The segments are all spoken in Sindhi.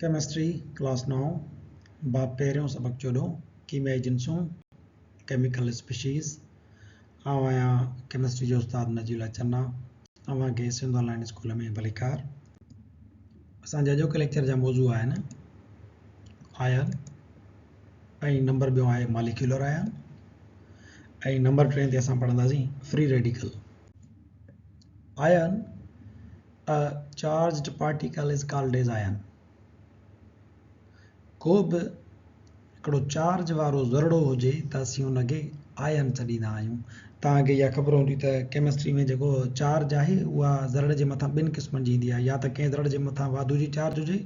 ڪيمسٽري ڪلاس نائون، باب پهريون سبق چوڏهون، ڪيميائي جنسون، Chemical Species، آئون آهيان ڪيمسٽري جو استاد نجيب الله چنا، اوهان کي سنڌ آن لائين اسڪول ۾ ڀليڪار. اسان جا اڄوڪي ليڪچر جا موضوع آهن آئن ۽ نمبر ٻيو آهي ماليڪيولر آئن ۽ نمبر ٽئين تي اسان پڙهنداسين free radical. Ion A charged particle is called as ion. ڪو به هڪڙو چارج وارو ذرڙو هجي ته اسين ان کي آئن سڏيندا آهيون. توهان کي اها خبر هوندي ته ڪيمسٽري ۾ جيڪو چارج آهي اها ذرڙي جي مٿان ٻن قسمن جي ايندي آهي يا ته ڪنهن ذرڙي جي مٿان واڌو جي چارج هجي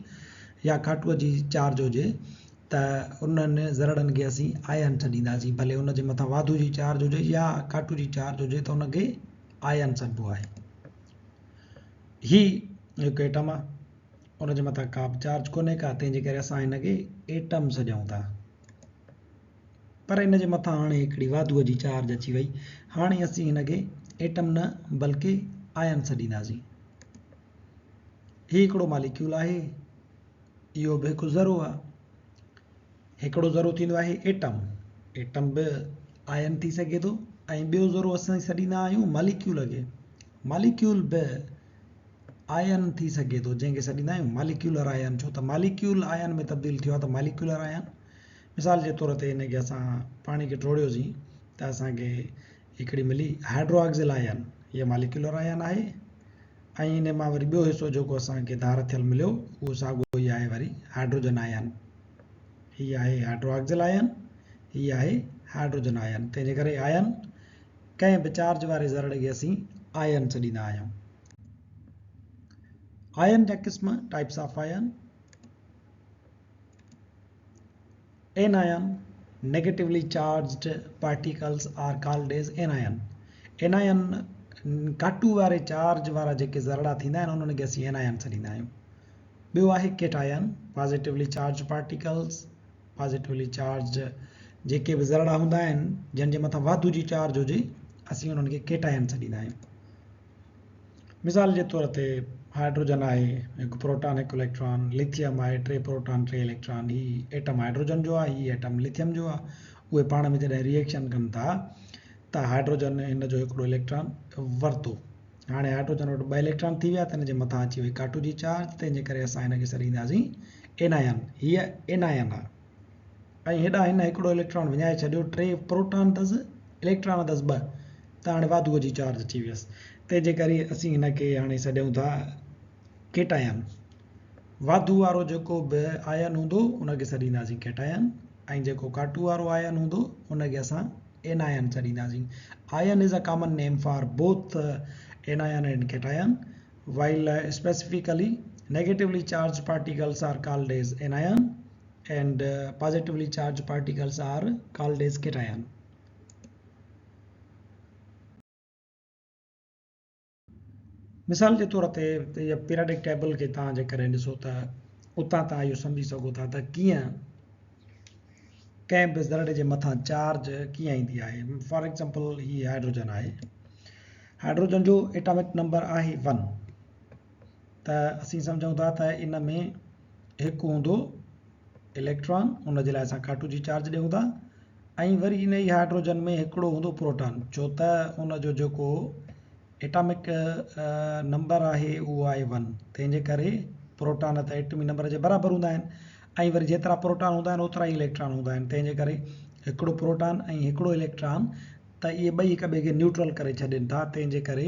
يا کاٽوء جي چارج هجي ته انهن ذرڙن کي اسين آئن سڏينداسين ڀلي ان جي مٿان واڌو جي چارج هجي يا کاٽو جي چارج هجي ته ان کي آئن سڏبو آهي. هي هڪ ايٽم آ ان جي مٿان ڪا به چارج ڪونهي ڪا تنهن جي ڪري اسان هن کي ايٽم سڏيون ٿا پر ان جي مٿان هاڻي هڪڙي واڌوء جي چارج اچي وئي هاڻي اسين هن کي ايٽم نه بلڪه آئن سڏينداسين هي هڪڙو ماليڪيول آهي اهو به هڪ ذرو آ هڪڙو ذرو ٿيندو آهي ايٽم، ايٽم به آئن ٿي سگهي ٿو ۽ ٻيو ذرو اسين سڏيندا آهيون ماليڪيول کي، ماليڪيول به آئن ٿي سگهي ٿو جنهن کي سڏيندا آهيون ماليڪيولر آئن ڇو ته ماليڪيول آئن ۾ تبديل ٿيو آهي ته ماليڪيولر آئن مثال جي طور تي ان کي اسان پاڻي کي ٽوڙيوسين ته اسان کي هڪڙي ملي هائڊروآڪسل آئن هي ماليڪيولر آئن آهي ۽ ان مان وري ٻيو حصو جيڪو اسان کي ڌار ٿيل مليو اهو ساڳيو ئي آهي وري هائڊروجن آئن. هي آهي هائڊروآڪسل آئن، هي آهي هائڊروجن آئن. تنهن جي ڪري آئن ڪنهن به چارج واري ذرڙي کي اسين آئن سڏيندا آهيون. آئن جا قسم، Types of Ion، Anion, Negatively charged particles are called as anion. Anion ڪاٽو واري چارج وارا جيڪي ذرڙا ٿيندا آهن انهن کي اسين اينايان سڏيندا آهيون. ٻيو آهي cation, Positively charged particles، Positively charged جيڪي به ذرڙا هوندا آهن جن جي مٿان واڌو جي چارج هجي اسين انهن کي ڪيٽايان سڏيندا آهيون. مثال جي طور تي هائڊروجن آهي هڪ پروٽان هڪ اليڪٽران، لٿيم آهي ٽي پروٽان ٽي اليڪٽران، هي ايٽم هائڊروجن جو آهي هي ايٽم لٿيم جو آهي، اهي پاڻ ۾ جڏهن ريئيڪشن ڪن ٿا ته هائڊروجن هن جو هڪڙو اليڪٽران ورتو، هاڻي هائڊروجن وٽ ٻه اليڪٽران ٿي ويا ته هن جي مٿان اچي وئي ڪاٽو جي چارج، تنهن جي ڪري اسان هن کي سڏينداسين اينايان، هيء اينايان آهي. ۽ هيڏانهن هن هڪڙو اليڪٽران وڃائي ڇڏيو، ٽي پروٽان اٿس، اليڪٽران اٿس ٻه، ته هاڻي واڌوء جي چارج اچي ويس، تنهن جي ڪري اسين هن کي هاڻي سڏيون ٿا ڪيٽايان. واڌو وارو جيڪو به آئن هوندو ان کي سڏينداسين ڪيٽايان ۽ جيڪو ڪاٽو وارو آئن هوندو ان کي اسان اينايان سڏينداسين. Ion is a common name for both anion and cation, while specifically negatively charged particles are called as anion and positively charged particles are called as cation. مثال جي طور تي پيرياڊڪ ٽيبل کي توهان جيڪڏهن ڏسو ته اتان توهان اهو سمجهي سگهو ٿا ته ڪيئن ڪنهن به ذرڙي جي مٿان چارج ڪيئن ايندي آهي. فار ايگزامپل هي هائڊروجن آهي، هائڊروجن جو ايٽامڪ نمبر آهي 1، ته اسين سمجهون ٿا ته ان ۾ هڪ هوندو اليڪٽران، ان جي لاء اسان ڪاٽو جي چارج ڏيون ٿا، ۽ وري ان ئي هائڊروجن ۾ هڪڙو هوندو پروٽان، ڇو ته ان جو جيڪو ايٽامڪ نمبر آهي اهو آهي 1، تنهن جي ڪري پروٽان ته ايٽمي نمبر جي برابر هوندا آهن، ۽ وري جيترا پروٽان هوندا آهن اوترا ئي اليڪٽران هوندا آهن، تنهن جي ڪري هڪڙو پروٽان ۽ هڪڙو اليڪٽران ته اهي ٻئي هڪ ٻئي کي نيوٽرل ڪري ڇڏين ٿا، تنهن جي ڪري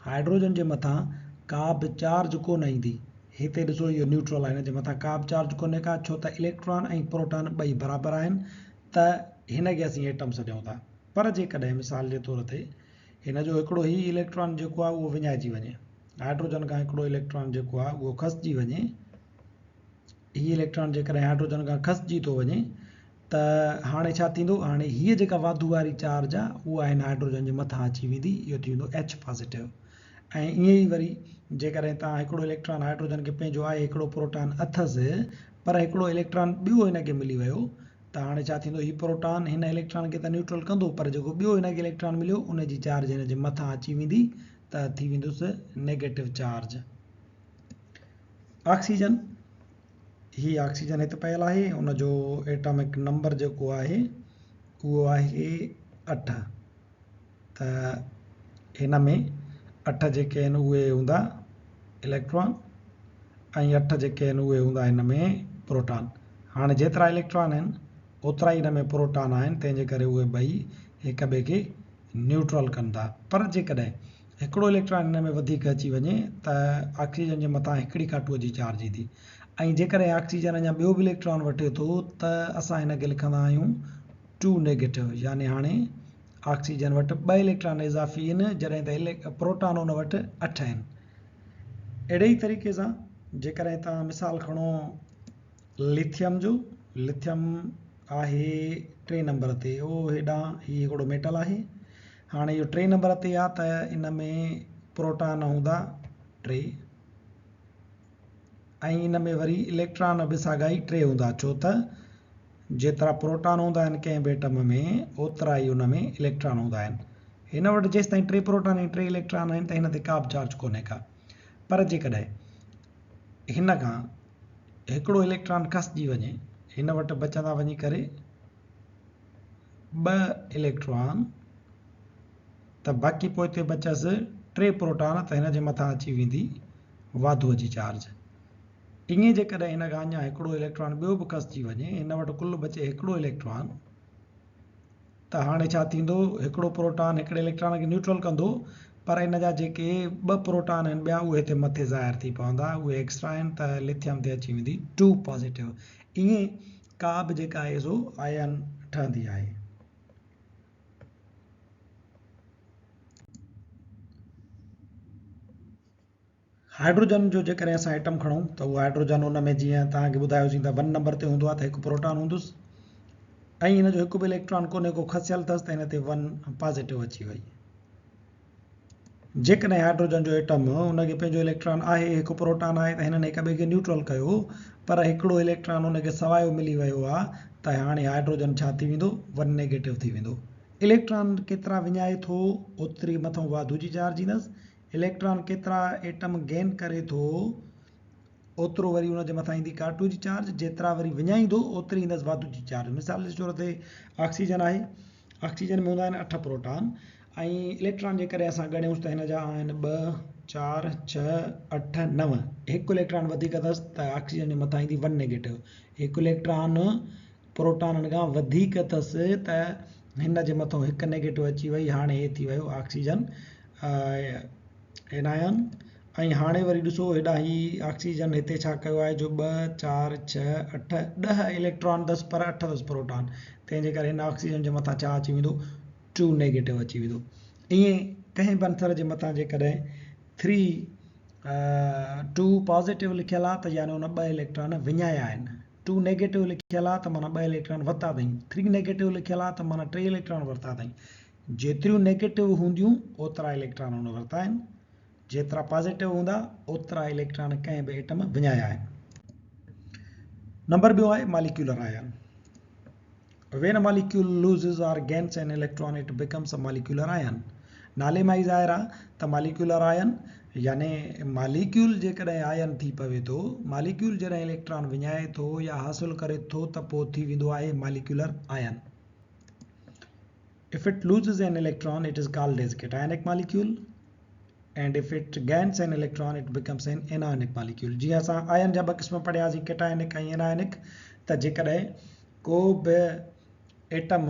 هائڊروجن جي مٿان ڪا به چارج ڪونه ايندي. هتي ڏسو اهو نيوٽرل آهي، هن جي مٿان ڪا به چارج ڪونهي ڪا، ڇو ته اليڪٽران ۽ پروٽان ٻئي برابر آهن ته هن کي اسين ايٽم سڏيون ٿا. پر جيڪڏهن مثال جي طور تي هن جو هڪڙو هي اليڪٽران جيڪو آهي اهو وڃائجي وڃي، هائڊروجن کان هڪڙو اليڪٽران جيڪو آهي اهو کسجي وڃي، هي اليڪٽران جيڪڏهن هائڊروجن کان کسجي ٿو وڃي ته هاڻي ڇا ٿيندو؟ هاڻي هيء جيڪا واڌو واري چارج آ، اها هن هائڊروجن جي مٿان اچي ويندي، اهو ٿي ويندو H positive. ۽ ائين ئي وري جيڪڏهن توهان هڪڙو اليڪٽران هائڊروجن کي پنهنجو آهي، هڪڙو پروٽان اٿس، پر هڪڙو اليڪٽران ٻيو هن کي ملي ويو ته هاڻي ڇا ٿيندو؟ هي پروٽان هن اليڪٽران کي ته نيوٽرل ڪندو، پر جيڪو ٻيو هن کي اليڪٽران مليو، ان جي چارج هن جي مٿان اچي ويندي ته ٿي ويندس نيگيٽو چارج. آڪسيجن. هي آڪسيجن هت پيل آهي ان جو ايٽامڪ نمبر جيڪو آهي اهو آهي اٺ ته هن ۾ اٺ جيڪي آهن اهي هوندا اليڪٽران ۽ اٺ جيڪي آهن اهي هوندا هن ۾ پروٽان. هاڻي جيترا اليڪٽران آهن اوترا ئي هن ۾ پروٽان آهن تنهن جي ڪري اهي ٻئي هڪ ٻئي کي نيوٽرل ڪن ٿا. پر جيڪڏهن هڪڙو اليڪٽران هن ۾ وڌيڪ اچي وڃي ته آڪسيجن جي مٿان هڪڙي ڪاٽوء جي چارج ايندي ۽ جيڪڏهن آڪسيجن اڃا ٻيو به اليڪٽران وٺي ٿو ته اسان هن کي لکندا آهيون ٽو نيگيٽو يعني هاڻي آڪسيجن وٽ ٻه اليڪٽران اضافي آهن جڏهن ته پروٽان ان وٽ اٺ آهن. اهڙي ئي طريقي سان جيڪڏهن توهان مثال کڻو لٿيم جو، لٿيم آهي ٽي نمبر تي او هيڏانهن هي هڪڙو ميٽل آهي هاڻي اهو ٽي نمبر تي آ ته ان ۾ پروٽان هوندا ٽي ۽ ان ۾ وري اليڪٽران به ساڳا ئي ٽي هوندا ڇو ته جيترا پروٽان هوندا آهن ڪنهن به ايٽم ۾ اوترا ئي ان ۾ اليڪٽران هوندا آهن. هن وٽ جيستائين ٽي پروٽان ۽ ٽي اليڪٽران آهن ته هن تي ڪا به چارج ڪونهي ڪا پر جيڪڏهن هن کان هڪڙو اليڪٽران کسجي وڃي، هن وٽ بچندا وڃي ڪري ٻه اليڪٽران ته باقي پوئتي بچيس ٽي پروٽان ته هن جي مٿان اچي ويندي واڌوء جي چارج. ائين جيڪڏهن هن کان اڃا هڪڙو اليڪٽران ٻيو به کسجي وڃي، هن وٽ ڪل بچي هڪڙو اليڪٽران ته هاڻي ڇا ٿيندو، هڪڙو پروٽان هڪڙي اليڪٽران کي نيوٽرل ڪندو پر ان جا جيڪي ٻه پروٽان آهن ٻيا اهي هتي مٿي ظاهر ٿي پوندا، اهي ايڪسٽرا آهن ته لٿيم تي اچي ويندي ٽو پازيٽو. ائين ڪا به جيڪا آهي سو آئن ٺهندي آهي. هائيڊروجن جو جيڪڏهن اسان ايٽم کڻون ته اهو هائيڊروجن ان ۾ جيئن توهان کي ٻڌايوسين ته ون نمبر تي هوندو آهي ته هڪ پروٽان هوندس ۽ هن جو هڪ به اليڪٽران ڪونهي ڪو کسيل اٿس ته هن تي ون پازيٽو اچي وئي. جيڪڏهن هائيڊروجن جو ايٽم ان کي پنهنجو اليڪٽران آهي هڪ پروٽان آهي ته هنن هڪ ٻئي کي نيوٽرل ڪيو پر هڪڙو اليڪٽران ان کي سوايو ملي ويو آهي ته هاڻي هائيڊروجن ڇا ٿي ويندو ون نيگيٽو ٿي ويندو. اليڪٽران ڪيترا وڃائي ٿو اوتري مٿئون واڌو جي چارج ايندس. اليڪٽران ڪيترا ايٽم گين ڪري ٿو اوترو وري ان جي مٿان ايندي ڪاٽو جي چارج، جيترا وري وڃائيندو اوتري ايندس واڌو جي چارج. مثال جي طور تي آڪسيجن آهي، آڪسيجن ۾ هوندا آهن اٺ پروٽان ۽ اليڪٽران جيڪڏهن اسان ڳڻيونس ته هن جا آهن ٻه، چار، ڇهه، اٺ، نو، هڪ اليڪٽران وڌيڪ اٿس ته آڪسيجن جي مٿان ايندي ون نيگيٽو، هڪ اليڪٽران پروٽانن کان وڌيڪ اٿس ته هن جي مٿان هڪ نيگيٽو اچي وئي، هاڻي هي ٿي ويو آڪسيجن اينايان ۽ هاڻي وري ڏسو هيڏانهن هي آڪسيجن هتي ڇا ڪيو آهي جو ٻه، چار، ڇهه، اٺ، ڏهه اليڪٽران اٿس پر اٺ اٿس پروٽان تنهن جي ڪري هن آڪسيجن جي مٿان ڇا اچي ويندو ٽو نيگيٽو اچي ويندو. ائين ڪنهن به عنصر جي مٿان جيڪڏهن ٿري ٽو پازيٽو لکيل آهي ته يعني ان ٻه اليڪٽران وڃايا آهن. ٽو نيگيٽو لکيل آهي ته معنيٰ ٻه اليڪٽران ورتا اٿئي. ٿري نيگيٽو لکيل آهي ته معنيٰ ٽي اليڪٽران ورتا اٿئي. جيتريون نيگيٽو هونديون اوترا اليڪٽران هن ورتا آهن، جيترا پازيٽو هوندا اوترا اليڪٽران ڪنهن به ايٽم وڃايا آهن. نمبر ٻيو آهي molecular ion. When a molecule loses or gains an electron it becomes a molecular ion. نالي مان ئي ظاهر آهي ته ماليڪيولر آئن يعني ماليڪيول جيڪڏهن آئن ٿي پوي ٿو، ماليڪيول جڏهن اليڪٽران وڃائي ٿو يا حاصل ڪري ٿو ته پوء ٿي ويندو آهي molecular ion. If it loses an electron it is called as cationic molecule and if it gains an electron it becomes an anionic molecule. جيئن اسان آئن جا ٻه قسم پڙهياسين ڪيٽايونڪ ۽ انايونڪ ته جيڪڏهن ڪو به ايٽم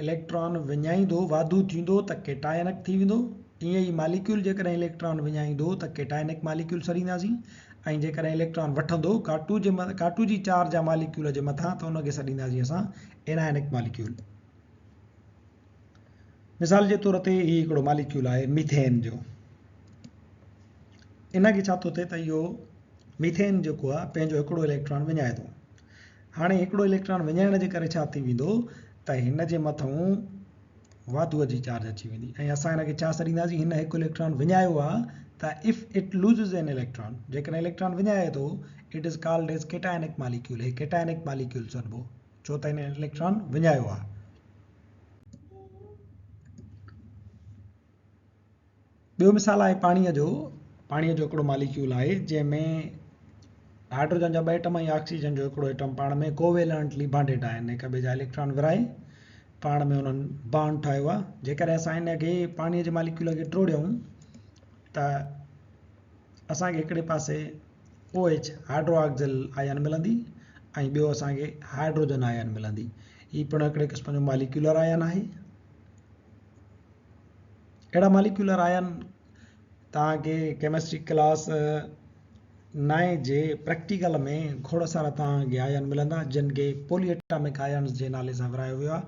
اليڪٽران وڃائيندو واڌو ٿيندو ته ڪيٽايونڪ ٿي ويندو ائين ئي ماليڪيول جيڪڏهن اليڪٽران وڃائيندو ته ڪيٽايونڪ ماليڪيول سڏينداسين ۽ جيڪڏهن اليڪٽران وٺندو ڪاٽو جي ڪاٽو جي چارج آ ماليڪيول جي مٿان ته ان کي سڏينداسين اسان انايونڪ ماليڪيول. مثال جي طور تي هي هڪڙو ماليڪيول آهي ميٿين جو ان کي ڇا ٿو ٿئي ته اهو ميٿين جيڪو آهي پنهنجو هڪڙو اليڪٽران وڃائي ٿو هاڻي هڪڙو اليڪٽران وڃائڻ جي ڪري ڇا ٿي ويندو ته هن جي مٿئون واڌوء جي چارج اچي ويندي ۽ اسان هن کي ڇا سڏينداسين هن هڪ اليڪٽران وڃايو آهي ته if it loses an electron جيڪڏهن اليڪٽران وڃائي ٿو it is called as cationic molecule هي ڪيٽايونڪ ماليڪيول سڏبو ڇو ته هن اليڪٽران وڃايو آهي. ٻيو مثال آهي پاڻيء جو. پاڻيء جو هڪڙو ماليڪيول آهي جنهن ۾ هائڊروجن جا ٻه ايٽم ۽ آڪسيجن جو هڪڙو ايٽم پاڻ ۾ ڪوويلنٽلي بانڊيڊ آهن، هڪ ٻئي جا اليڪٽران ورهائي پاڻ ۾ انهن بانڊ ٺاهيو آهي. جيڪڏهن اسان ان کي پاڻي جي ماليڪيول کي ٽوڙيون ته اسان کي هڪڙي پاسي او ايڇ هائڊرو آڪسل آئن ملندي ۽ ٻيو اسان کي هائڊروجن آئن ملندي. هي پڻ هڪڙي قسم جو ماليڪيولر آئن آهي. اهڙا ماليڪيولر آئن توهان کي ڪيمسٽري ڪلاس نائين جي پريڪٽيڪل ۾ کوڙ سارا توهان کي آئن ملندا جن کي پولي ايٽامڪ آئنز جي نالي سان ورهايو ويو آهي.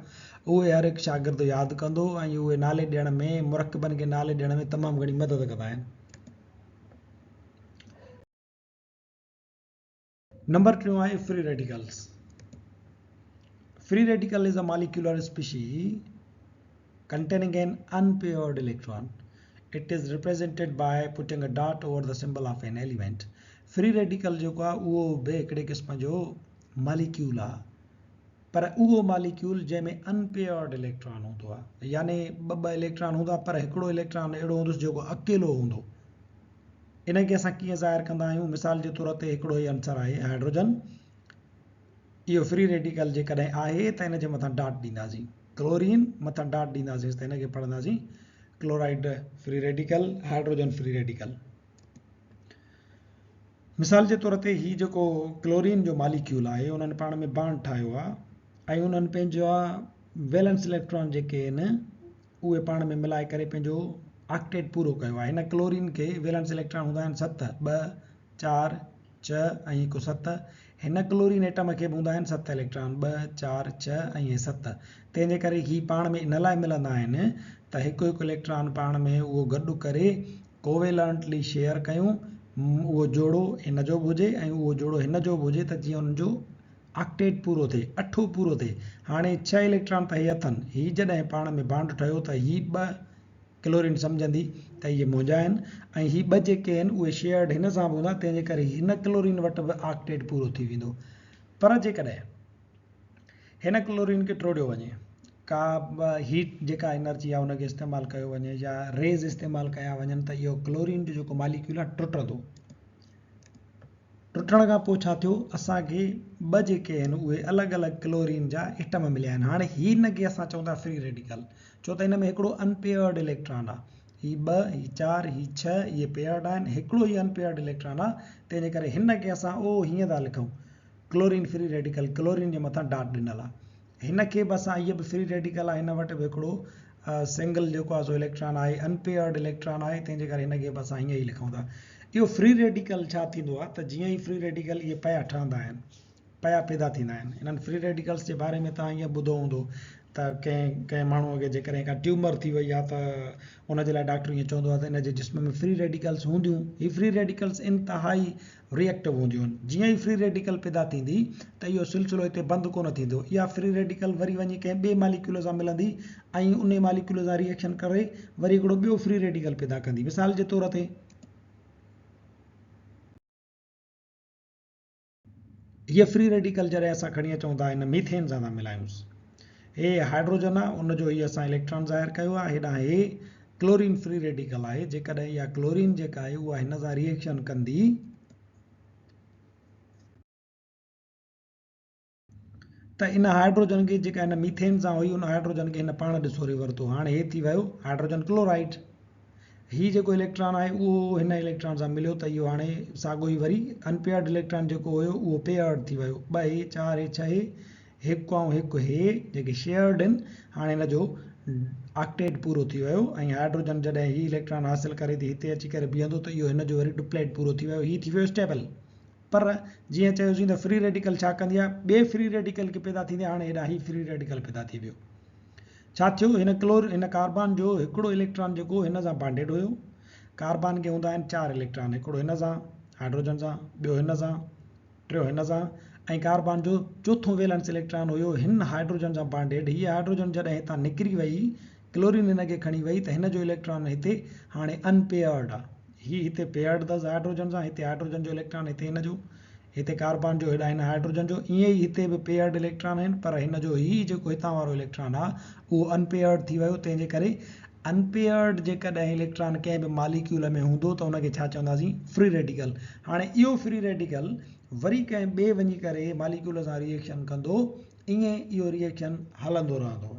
اهي هر هڪ شاگرد ياد ڪندو ۽ اهي نالي ڏيڻ ۾ مرڪبن کي نالي ڏيڻ ۾ تمام گهڻي مدد ڪندا آهن. نمبر ٽيون آهي free radicals. Free radical is a molecular species containing an unpaired electron. It is represented by putting a dot over the symbol of an element. Free radical جيڪو آهي اهو به هڪڙي قسم جو ماليڪيول آهي پر اهو ماليڪيول جنهن ۾ انپيئرڊ اليڪٽران هوندو آهي يعني ٻه ٻه اليڪٽران هوندا پر هڪڙو اليڪٽران اهڙو هوندس جيڪو اڪيلو هوندو. ان کي اسان ڪيئن ظاهر ڪندا آهيون؟ مثال جي طور تي هڪڙو هي عنصر آهي هائڊروجن، اهو فري ريڊيڪل جيڪڏهن آهي ته ان جي مٿان ڊاٽ ڏينداسين، ڪلورين مٿان ڊاٽ ڏينداسين ته ان کي پڙهنداسين chloride free radical, hydrogen free radical. مثال جي طور تي هي جيڪو ڪلورين جو ماليڪيول آهي انهن پاڻ ۾ بانڊ ٺاهيو آهي ۽ انهن پنهنجا ويلنس اليڪٽران جيڪي آهن اهي پاڻ ۾ ملائي ڪري پنهنجو آڪٽيٽ پورو ڪيو آهي. هن ڪلورين کي ويلنس اليڪٽران هوندا آهن ست، ٻه، چار، ڇهه ۽ هڪ ست. هن ڪلورين ايٽم کي به هوندا آهن ست اليڪٽران، ٻه، چار، ڇهه ۽ هي ست. تنهن جي ڪري هي پاڻ ۾ ان لاء ملندا آهن ته هڪ هڪ اليڪٽران پاڻ ۾ اهو گڏ ڪري ڪوويلنٽلي شيئر ڪيون، اهو جوڙو هن جو به هجي ۽ اهو جوڙو هن جو به هجي ته جيئن انهن جو آڪٽيٽ پورو ٿئي، اٺو پورو ٿئي. هاڻي ڇهه اليڪٽران ته هي اٿن. هي جڏهن پاڻ ۾ بانڊ ٺهيو ته هي ٻه ڪلورين سمجهندي ته اهي منهنجا آهن ۽ هي ٻه جيڪي آهن اهي شيئرڊ هن سان به هوندا تنهن جي ڪري هن ڪلورين وٽ به آڪٽيٽ پورو ٿي ويندو. پر جيڪڏهن هن ڪلورين کي ٽوڙيو وڃي، ڪا به هيٽ جيڪا انرجي آهي ان کي استعمال ڪيو وڃي يا ريز استعمال ڪيا وڃن ته اهو ڪلورين جو جيڪو ماليڪيول آهي ٽٽندو. ٽٽڻ کان پوء ڇا ٿيو؟ اسان کي ٻه جيڪي آهن اهي الڳ الڳ ڪلورين جا ايٽم مليا آهن. هاڻي هي ان کي اسان چئون ٿا فري ريڊيڪل ڇو ته هن ۾ هڪڙو ان پيئرڊ اليڪٽران آهي. هي ٻه، هي چار، هي ڇهه اهي پيئرڊ آهن، هڪڙو ئي ان پيئرڊ اليڪٽران آهي تنهن جي ڪري هن کي اسان او هيئن ٿا لکون ڪلورين فري ريڊيڪل ڪلورين جي مٿان ڊاٽ ڏنل آهي. هن کي به اسان هيء به فري ريڊيڪل آهي هن وٽ به هڪڙو سنگل جيڪو آهي سو اليڪٽران آهي ان پيئرڊ اليڪٽران آهي تنهن جي ڪري هن کي به اسان ائين ئي لکون ٿا. اهو فري ريڊيڪل ڇا ٿيندو آهي ته جيئن ئي فري ريڊيڪل اهي پيا ٺهندا آهن پيا پيدا ٿيندا آهن انهن فري ريڊيڪلس جي باري ۾ توهان ائين ٻڌو هوندو ته ڪنهن ڪنهن ماڻهوء کي جيڪڏهن ڪا ٽيومر ٿي وئي آهي ته ان جي لاء ڊاڪٽر ائين چوندو آهي ته ان جي جسم ۾ فري ريڊيڪلس هونديون هي فري ريڊيڪلس انتهائي ري ايڪٽو هونديون آهن. جيئن ئي فري ريڊيڪل پيدا ٿيندي ته اهو سلسلو هتي بند ڪونه ٿيندو. اها فري ريڊيڪل وري وڃي ڪنهن ٻئي ماليڪيول سان ملندي ۽ انهي ماليڪيول سان ري ايڪشن ڪري وري هڪڙو ٻيو فري ريڊيڪل پيدا ڪندي. مثال جي طور تي. هيء فري ريڊيڪل جڏهن اسان کڻي اچون ٿا هن ميٿين سان ٿا ملايونس. هي هائڊروجن آهي ان جو هي اسان اليڪٽران ظاهر ڪيو آهي. هيڏانهن هي ڪلورين فري ريڊيڪل آهي. جيڪڏهن اها ڪلورين جيڪا آهي اها هن سان ري ايڪشن ڪندي ته ان هائڊروجن کي جيڪا هن ميٿين سان هئي ان هائڊروجن کي هن پاڻ ڏسوري ورتو. هاڻي هي ٿي ويو هائڊروجن ڪلورائيڊ. هي جيڪو اليڪٽران آهي اهو هن اليڪٽران سان مليو ته اهو هاڻي ساڳو ئي وري انپيئرڊ اليڪٽران جيڪو هيو اهو پيئرڊ ٿي ويو. ٻه هي، چار هي، ڇهه هي، هڪ ۽ هڪ هي جيڪي شيئرڊ آهن هاڻي هن جو آڪٽيٽ پورو ٿي ويو ۽ هائڊروجن جڏهن هي اليڪٽران حاصل ڪري ٿي هتي اچي ڪري بيهندو ته اهو هن جو وري ڊپليٽ پورو ٿي ويو. هي ٿي ويو اسٽيبل. پر جيئن چيوسين ته فري ريڊيڪل ڇا ڪندي آهي ٻئي فري ريڊيڪل کي پيدا ٿيندي آهي هاڻي هيڏانهن هي فري ريڊيڪل پيدا ٿي ويو. ڇا ٿيو؟ هن ڪلور هن ڪاربان جو هڪڙو اليڪٽران جيڪو هن سان بانڊيڊ هيو. ڪاربان کي هوندا آهن چار اليڪٽران، هڪڙو هن سان، هائڊروجن سان، ٻيو هن سان، ٽيو هن سان ۽ ڪاربان جو چوٿون ويلنس اليڪٽران هيو هن هائڊروجن سان بانڊيڊ. هيء هائڊروجن جڏهن هتان نڪري وئي، ڪلورين هن کي کڻي وئي ته هن جو اليڪٽران هتي هاڻي ان پيئرڊ آ. هي هتي پيئرڊ اٿس هائڊروجن سان، هتي هائڊروجن جو اليڪٽران هتي هن جو. هتي ڪاربان جو هيڏانهن هن هائڊروجن جو ائين ئي هتي به پيئرڊ اليڪٽران آهن پر هن جو هي جيڪو هتان وارو اليڪٽران آهي اهو ان پيئرڊ ٿي ويو تنهن جي ڪري ان پيئرڊ جيڪڏهن اليڪٽران ڪنهن به ماليڪيول ۾ هوندو ته ان کي ڇا چونداسين فري ريڊيڪل. هاڻي اهو فري ريڊيڪل وري ڪنهن ٻئي وڃي ڪري ماليڪيول سان ري ايڪشن ڪندو، ائين اهو ري ايڪشن هلندو رهندو.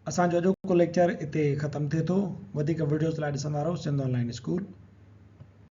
اسان جو اڄوڪو ليڪچر اتي ختم ٿئي ٿو. وڌيڪ وڊيوز لاء ڏسندا رهو سنڌ آن لائن اسڪول.